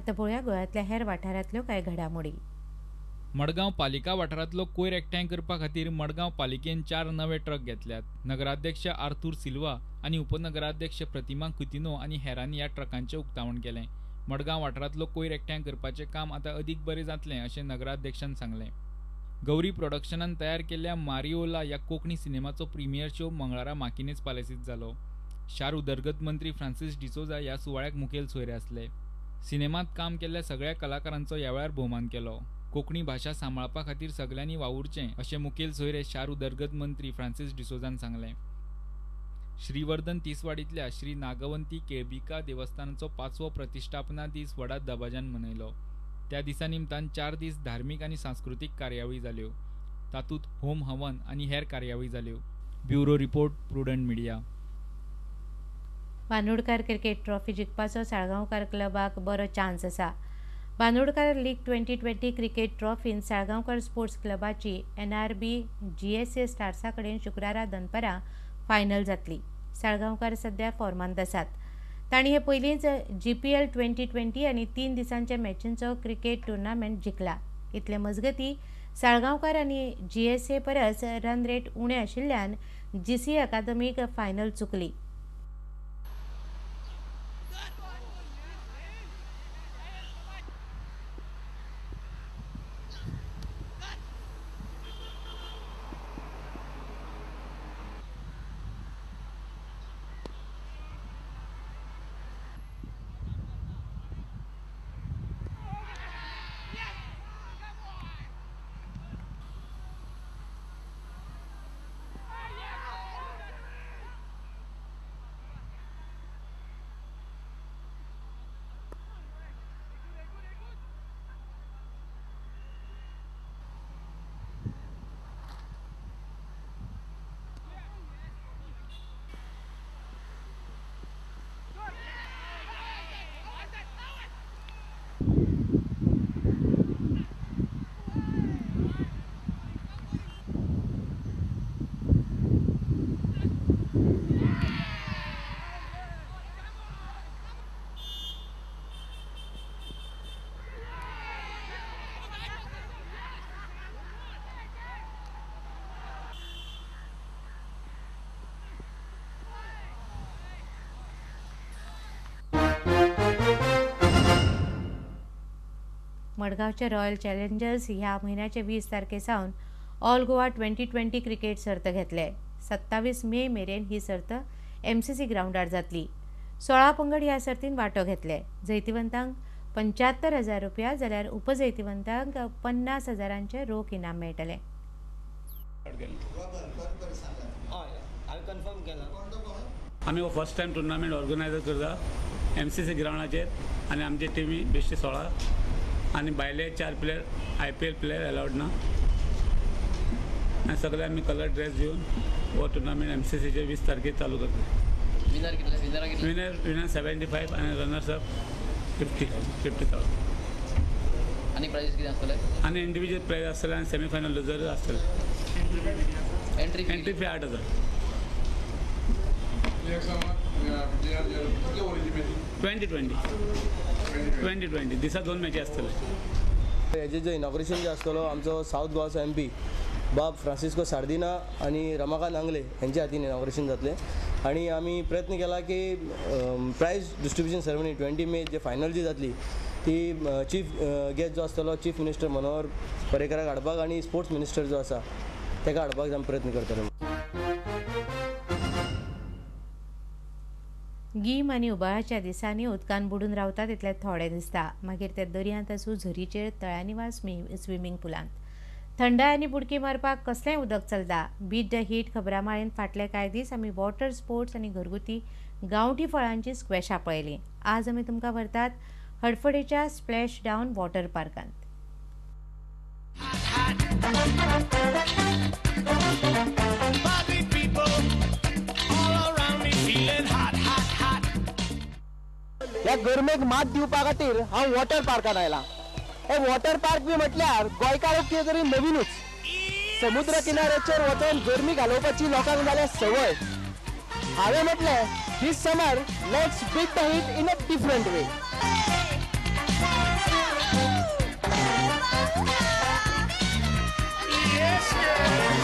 आतां पळोवया गोंयांतल्या हेर वाठारांतल्यो कांय घडामोडी. मडगांव पालिका वाठारांतलो कोयर एकठांय करपा खातीर मडगांव पालिकेन 4 नवे ट्रक घेतल्यात. नगराध्यक्ष आर्थूर सिल्वा आनी उपनगराध्यक्ष प्रतिमा कुतिनो आनी हेरांनी ह्या ट्रकांचें उक्तावण केलें. मडगांव वाठारांतलो कोयर एकठांय करपाचें काम आतां अदीक बरें जातलें अशें नगराध्यक्षान सांगलें. गौरी प्रोडक्शनान तयार केल्ल्या मारिओला ह्या कोंकणी सिनेमाचो प्रिमियर शो मंगळारा माकिनेज पॅलेसींत जालो. शार उदरगत मंत्री फ्रांसीस डिसोजा ह्या सुवाळ्याक मुखेल सोयरे आसले. सिनेमांत काम केल्ल्या सगळ्या कलाकारांचो ह्या वेळार भोवमान केलो. कोंकणी भाशा सांबाळपा खातीर सगल्यांनी वावुरचें अशें मुखेल सोयरे शार उदरगत मंत्री फ्रांसीस डिसोजान सांगलें. श्रीवर्धन तिसवाडींतल्या श्री नागवंती केळबिका देवस्थानाचो 5वो प्रतिश्ठापना दीस व्हडा दबाज्यान मनयलो. त्या दिसा निमतान 4 दीस धार्मीक आनी सांस्कृतीक कार्यावळी जाल्यो. तातूंत होम हवन आनी हेर कार्यावळी जाल्यो. Bureau report, Prudent Media. Bandodkar cricket trophy जिखपाचो Salgaonkar क्लबाक बरो चान्स आसा. बांदोडकार लीग 2020 क्रिकेट ट्रॉफीन साळगांवकार स्पोर्ट्स क्लबाची NRB GSA स्टार्सा कडेन शुक्रारा दनपारां फायनल जातली. साळगांवकार सध्या फॉर्मांत आसात. तांणी हे पयलींच GPL 2020 आनी 3 दिसांच्या मॅचींचो क्रिकेट टुर्नामेंट जिखला. इतले मजगती साळगांवकार आनी GSA परस रन रेट उणें आशिल्ल्यान GC अकादमीक फायनल चुकली. मडगांवचे रॉयल चॅलेंजर्स ह्या म्हयन्याचे 20 तारखे सावन ऑल गोवा 2020 क्रिकेट सर्त घेतले. 27 मे मेरेन ही सर्त MCC ग्रावंडार जातली. 16 पंगड ह्या सर्तीन वांटो घेतले. जैतिवंतांक 75,000 रुपया जाल्यार उपजैतिवंतांक 50,000 रोख इनाम मेळटलें. आमी हो फर्स्ट टायम टुर्नामेंट ऑर्गनायज करता MCC ग्रावंडाचेर आनी आमची टिमी बेश्टी 16 आनी भायले 4 प्लेयर IPL player allowed ना आनी सगळे आमी कलर ड्रेस घेवन हो टुर्नामेंट MCCचे 20 तारखेर चालू करता. विनर कितले? विनर 75 आनी रनर्स अप 50,000. आनी प्रायज कितें आसतलें? आनी इंडिविज्युअल प्रायज आसतलें आनी सेमीफायनल लुजर आसतलें. Entry fee 8,000. 2020 दिसा 2 मॅची आसतले. हेजे जे इनॉग्रेशन जे आसतलो आमचो सावथ गोवाचो MP बाब फ्रांसिस्को सार्दिना आनी रमाकांत आंगले हेंच्या हातीन इनॉग्रेशन जातलें. आनी आमी प्रयत्न केला की प्रायज डिस्ट्रिब्युशन सेरेमनी 20 मे जे फायनल जी जातली ती चीफ गेस्ट जो आसतलो चीफ मिनिस्टर मनोहर पर्रेकराक हाडपाक आनी स्पोर्ट्स मिनिस्टर जो आसा ताका हाडपाक आमी प्रयत्न करतले. गीम आनी उबाळाच्या दिसांनी उदकान बुडून रावता तितले थोडे दिसता. मागीर ते दर्यांत आसूं, झरीचेर, तळ्यांनी वा स्विमींग पुलांत. थंडाय आनी बुडकी मारपाक कसलेंय उदक चलता. बीट the heat खबरामाळेन फाटले कांय दीस आमी वॉटर स्पोर्ट्स आनी घरगुती गांवठी फळांची स्क्वॅशां पळयलीं. आज आमी तुमकां व्हरतात हडफडेच्या स्प्लॅश डावन वॉटर पार्कांत. ह्या गरमेक मात दिवपा खातीर हांव वॉटर पार्कान आयला. हे वॉटर पार्क बी म्हटल्यार गोंयकारांक कितें तरी नवीनूच. समुद्र किनाऱ्याचेर वचून गरमी घालोवपाची लोकांक जाल्या संवय. हांवें म्हटलें, this summer let's beat the heat in a different way. Yes, yes.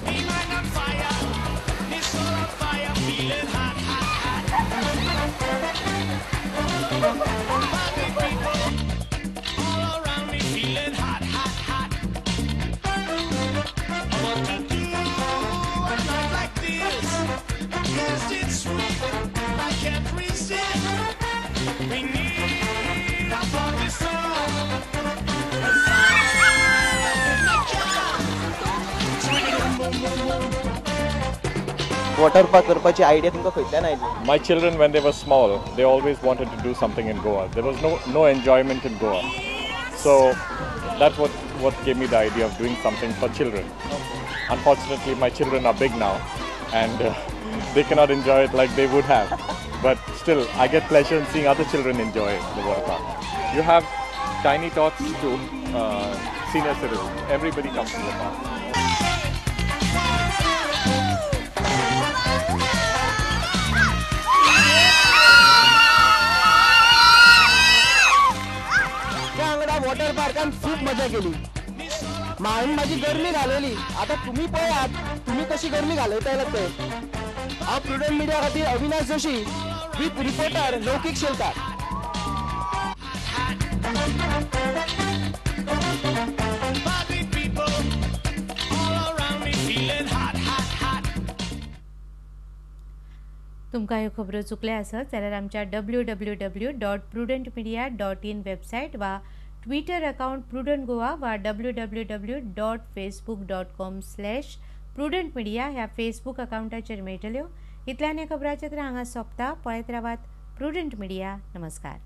Me mind on fire, me soul on fire, feeling hot, hot, hot. Party people all around me feeling hot, hot, hot. What to do a night like this? Is it sweet? I can't resist. We need a party song. A song in the car. Boom, boom, boom. Water park करपाची idea तुमकां खंयच्यान आयली? My children, when they were small, they always wanted to do something in Goa. There was no enjoyment in Goa. So that's what gave me the idea of doing something for children. Unfortunately, my children are big now and they cannot enjoy it like they would have. But still, I get pleasure in seeing other children enjoy the water park. You have tiny tots to senior citizens. Everybody comes to the park. Water पार्कान खूब मजा केली. हांवें म्हाजी गरमी घालयली. आतां तुमी पळयात तुमी कशी गरमी घालयताले ते. हांव प्रुडंट मिडिया खातीर Avinash Joshi with reporter Laukik Shelkar. तुमकां ह्यो खबरो चुकल्या आसत जाल्यार आमच्या www.prudentmedia.in website वा ट्विटर अकाउंट प्रुडंट गोवा वा www.facebook.com/prudentmedia ह्या फेसबूक अकाउंटाचेर मेळटल्यो. इतल्यान ह्या खबराचें हांगा सोंपता. पळयत रावात प्रुडंट मिडिया. नमस्कार.